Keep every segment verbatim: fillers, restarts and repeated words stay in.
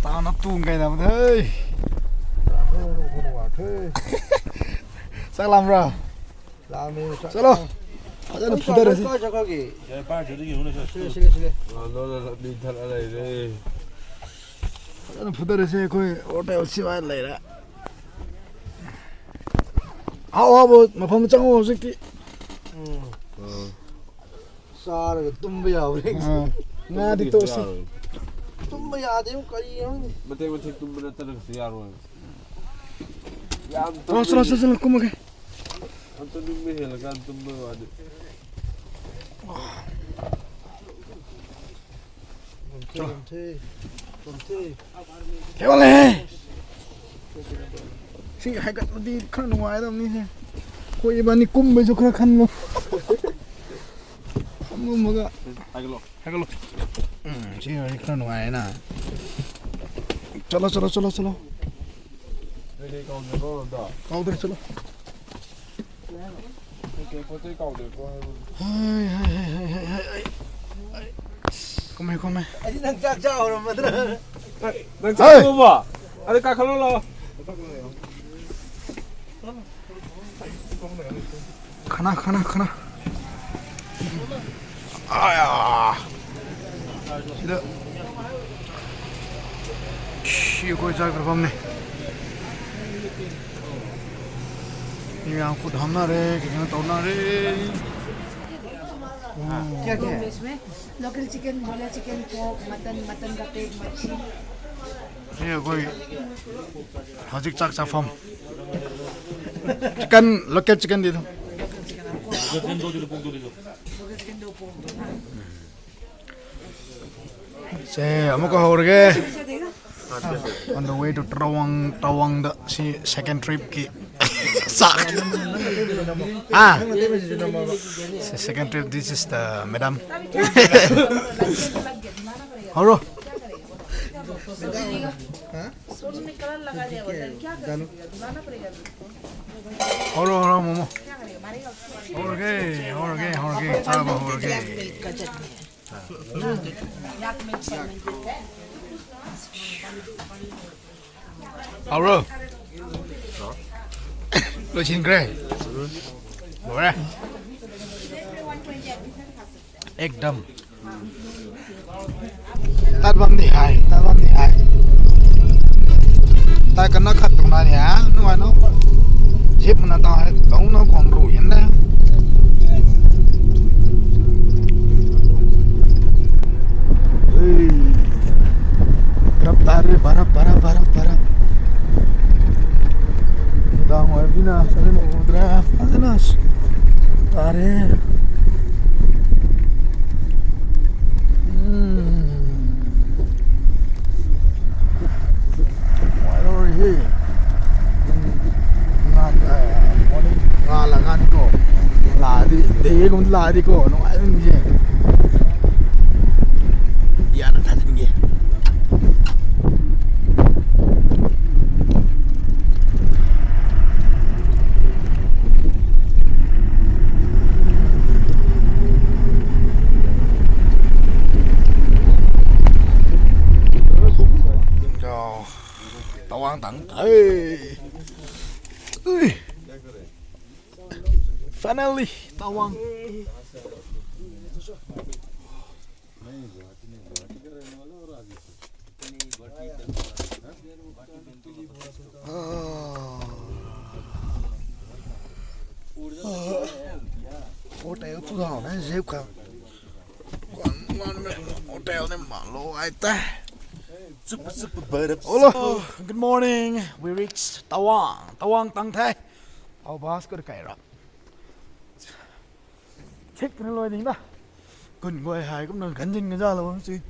Tana tung kai na the. Saklam ra. Chalo. Ajan phuda ra si. Ajan phuda ra si koi hotel si vai lai ra. Hau hau bo mafam chang ho si ti. Sara tumba ya. Nga di to si. Tumba ya de kari yang ni. Mate mate tumba na tanang si ya ro. Yam to. Sala sala sala kum ke. Anto nim me hel kan tumba wa de. Tumte. Tumte. Kya wale? Si hai kat di khana nungai dam ni se. Koi ba ni kum me ju khana khan mo. Khan mo maga. Hai lo. Hai lo. Hmm, si hai khana nungai na. Chalo chalo chalo chalo. Kau de chalo. Hai hai hai hai hai hai. Kum hai kum hai. Ai nang chak chak ho ram ma tra. Nang chak chak ho ba? Ai ka khalo lo. Khana khana khana. Aya. Sida. Shi koi chai kar bam ne. Ni yang khut ham na re, kina tau na re. क्या क्या है? इसमें local chicken, boiler chicken, pork, mutton, mutton का पेट, मच्छी। Hei koi hajik chak cha pham. Chicken, local chicken di tho. Local chicken दो दे दो, पोर्क दो दे दो। लोकल चिकन दो, पोर्क दो। Se, amuka hou rage. On the way to Tawang, Tawang da si second trip ki. Sak. Ah. Si second trip, this is the madam. Haro. Haro, haro, momo. Haro ge, haro ge, haro ge, chaba haro ge. Haro. Lo chin kre. Lo re. Ekdam. Tat bam ni hai, tat bam ni hai. Tat kana khat tung na ni ha, nu ano. Zip na ta hai, tong na kong ru yin da. Hey. Barap tare, barap, barap, barap, barap. Dang wai bina, sari mo udra, anas. Tare. Hmm. Why are we here? Not, uh, morning. Nga la nga ni ko. La di, de ko la di ko. No, I don't know. Dia na tha ni. Tawang tang. Hey. Ui. Finally, Tawang. Ah. Ah. Hotel tu da na zip ka. Hotel ni malo ai ta. Hello, good morning. We reached Tawang. Tawang tang the. Au bus ko kai ra. Check na loi ding da. Kun goi hai kum na gan jing ga ja lo si.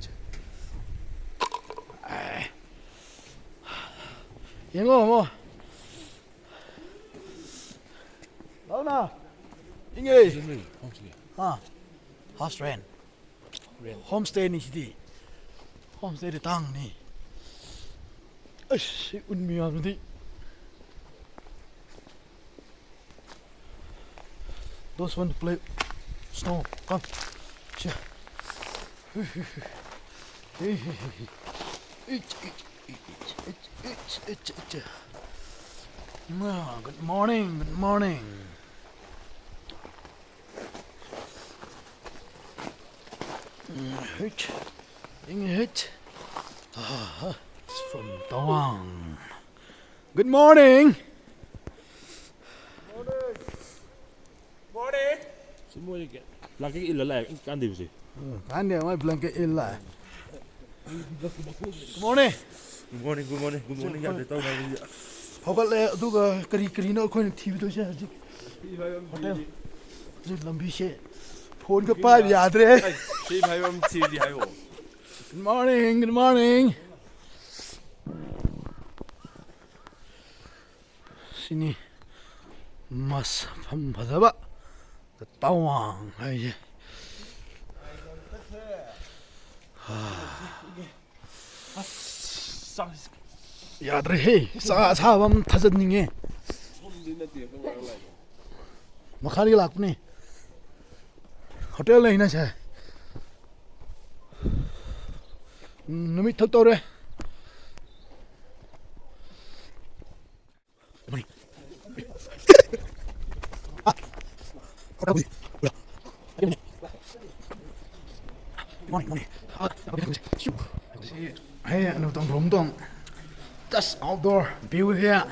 Ai. Yang o mo. Lo na. Inge. Ha. House rent. Homestay ni si di. Homestay di tang ni. Eish, un mi am di. Those want to play snow, come. Chia. Hey, hey, hey, hey. Hey, hey. Ah, good morning, good morning. Mm, hit. Ding hit. Ah, it's from Tawang. Good morning. Morning. Morning. Blanket ila la, kan di si. Hmm, kan di, my blanket ila. Good morning. Good morning, good morning, good morning. Good morning. Hougatle, aduga kari kari na khou thiu tu se hajik. Hotel. Hajik lambi se. Phone ka pai yadre. Hey, si bhai bam thiu di hai ho. Good morning, good morning. Sini mas pham phadaba. Tawang hai ye. Yadre he, sa, sa bam thazat ning e. Makhan ki lak ni. Hotel nei na se. Numit thak tau re. Hey, anu tuang room tuang. Just outdoor view here.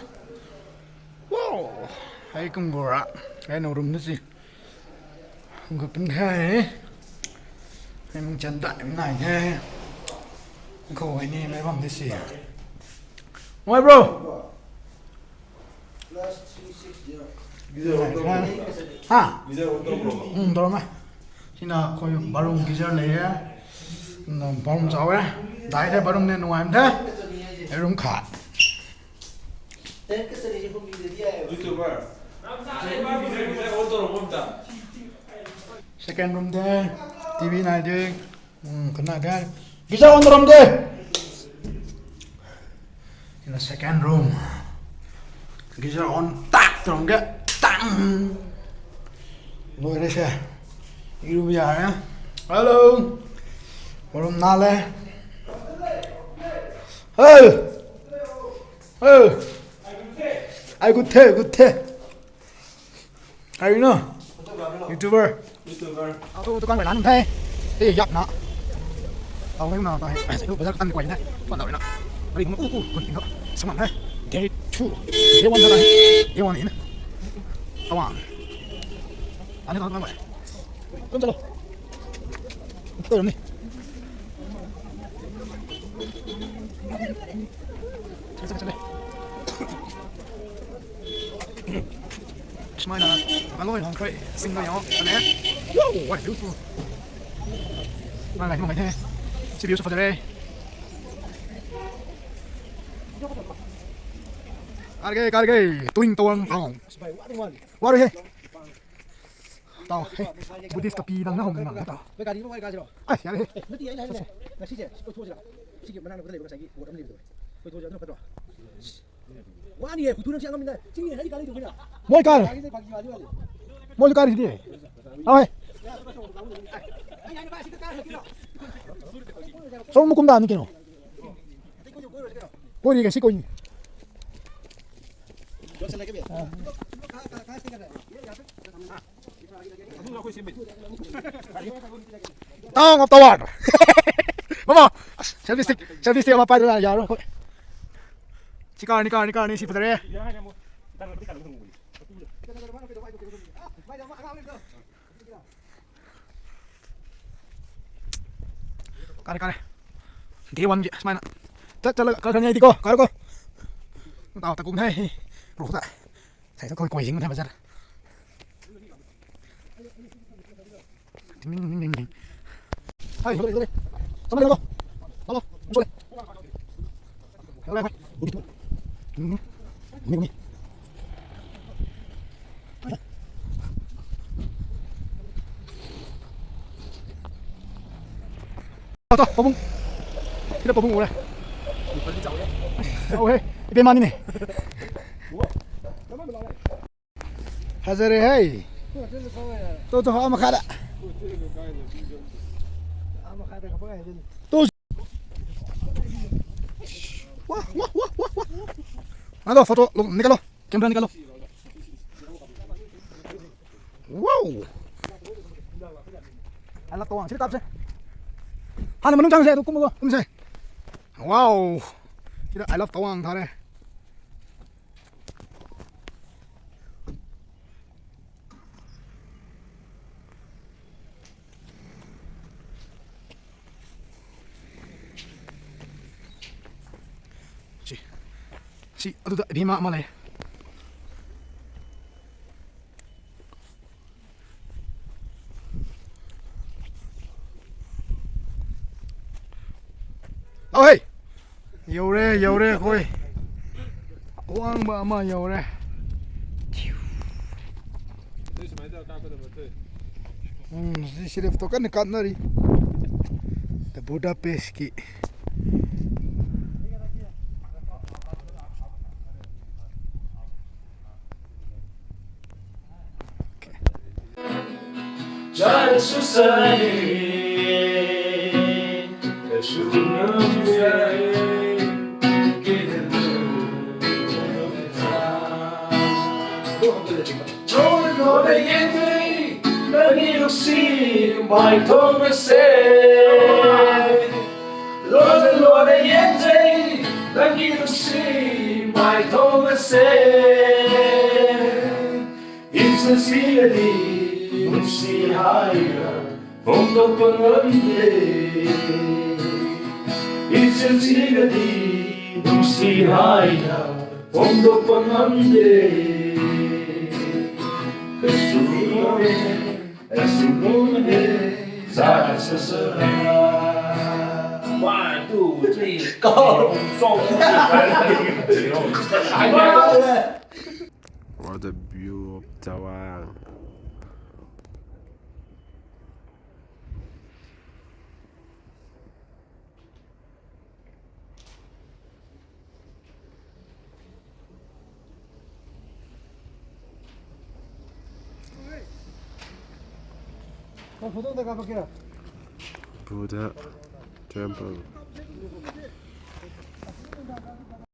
Wow. Hey, kung gora. Hey, no room na si. Kung ka pun the. Hey, mung chan dai nai the. Kung ka wai ni mai bam ni si. Why, bro? Ha? Hmm, dorm e. Sina khou bathroom geyser lei e. Na bathroom chau e. Dai the bathroom ne nuai the. Room khat. YouTuber. Second room the. T V nai de. Hmm, kana de. Geyser on ram de. In the second room. Geyser on tak ram de. Tang. Loi re se. Iru ya ya. Hello. Room na le. Hey. Hey. Ai good the, good the. Ai no. YouTuber. YouTuber. Au tu tu kang na nung the. Ei yap na. Au hei na ta hei. Ai tu bazar tan kuai na. Pan na na. Ari mu u u kun no. Samam hai. Day two. Day one na. Day one in. Awan. Ani ta kang kuai. Kum chalo. Kum chalo ni. Chale, chale, chale. Smai na, aloi hong kre, sing na yo, ane. Wow, what a beautiful. Ngai ngai, ngai the. Si beautiful de. Kar ge, kar ge, tuing tuang hong. Waru he. Tau, he. Buddhist kapi dang na hong na tau. Ai, yare he. Moi kar. Moi kar sini. Ai. Song mukum da ni kino. Koi ri ka si koi. Tang of the war. Mama, selfie stick, selfie stick ama pai la ya ro. Chikar ni kar ni kar ni si padare. Kare kare. Day one ge smai na. Chat chat la kar khan di ko, kar ko. Tau ta kum hai. Ru ta. Sai ta koi koi jing na bazar. Ding ding ding ding. Hai, hore hore. Sama lo. Halo. Sole. Hore hore. Ni ni. Ata, pabung. Kita pabung ore. Au he, ibe mani ni. Hazare hai. To to ha makha da. To. Wah, wah, wah, wah, wah. Alo, photo lo, nikalo. Camera nikalo. Wow. Ala tawang, sini kap se. Hana manung chang se, tu kum lo, kum se. Wow. Sini I love Tawang tha re. Si, si, adu ta, di ma, ma le. Au hei! Yau re, yau re, khoi. Wang ba ma yau re. Hmm, si sirif to kan kat na ri. The Budapest ki. Lorna, lorna, yeng tei, nangniw si, mai thong na se. Lorna, lorna, yeng tei, nangniw si, mai thong na se. Ichun si adi, nung si hai na, phong do pang am de. Ichun si adi, nung si hai na, phong do pang am de. One, two, three, go. What a view of Tawang. Buddha Temple.